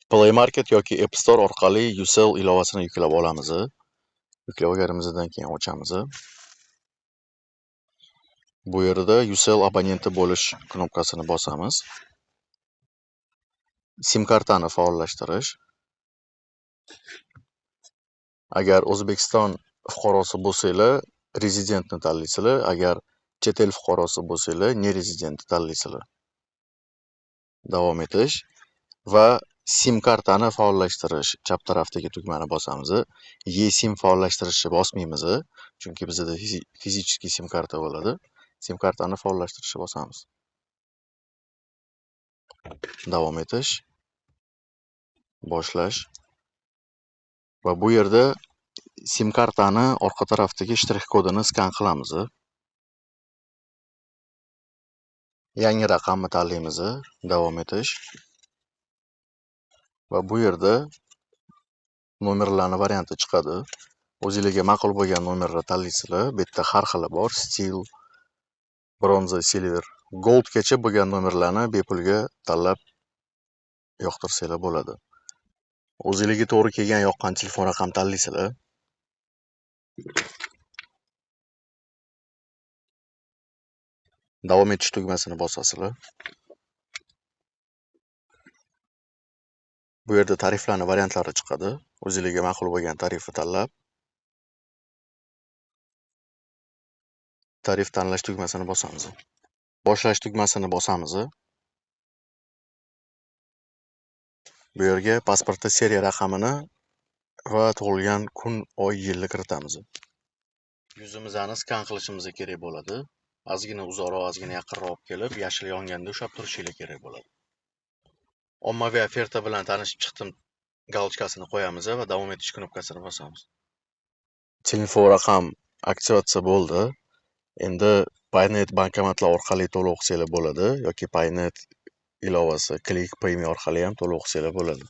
Play Market yoki App Store orqali Ucell ilovasini yuklab olamiz. Yuklab olganimizdan keyin ochamiz. Bu yerda Ucell abonenti bo'lish knopkasini bosamiz. SIM kartani faollashtirish. Agar O'zbekiston fuqarosi bo'lsanglar, rezidentni tanlaysizlar, agar chet el fuqarosi bo'lsanglar, nerezidentni tanlaysizlar. Davom etish va SIM kartani faollashtirish chap tarafdagi tugmani bosamiz. eSIM faollashtirishni bosmaymiz, chunki bizda fizический SIM karta bo'ladi. SIM kartani faollashtirishni bosamiz. Davom etish, boshlash va bu yerda SIM kartani orqa tarafdagi shtrix kodini skan qilamiz. Yangi raqamni tanlaymiz, davom etish va bu yerda nomerlarning varianti chiqadi. O'zingizga ma'qul bo'lgan nomerni tanlaysizlar. Bu yerda har xili bor, steel, bronza, silver, goldgacha bo'lgan nomerlarni bepulga tanlab yoqtirsanglar bo'ladi. O'zingizga to'g'ri kelgan yoqqan telefon raqam tanlaysizlar. Davom etish tugmasini bosasizlar. Bu yerda tariflarning variantlari chiqadi. O'zingizga ma'qul bo'lgan tarifni tanlab, tarif tanlash tugmasini bosamiz. Boshlash tugmasini bosamiz. Bu yerga pasportda seriya raqamini va tug'ilgan kun, oy, yilni kiritamiz. Yuzimizni skan qilishimiz kerak bo'ladi. Ozgina uzoqroq, ozgina yaqinroq olib kelib, yashil yonganda ushlab turishingiz kerak bo'ladi. Ommaviy oferta bilan tanishib chiqdim galochkasini qo'yamiz va davom etish knopkasini bosamiz. Telefon raqam aktivatsiya bo'ldi. Endi Paynet bankomatlar orqali to'lov qilsanglar bo'ladi yoki Paynet ilovasi Click Payme orqali ham to'lov qilsanglar bo'ladi.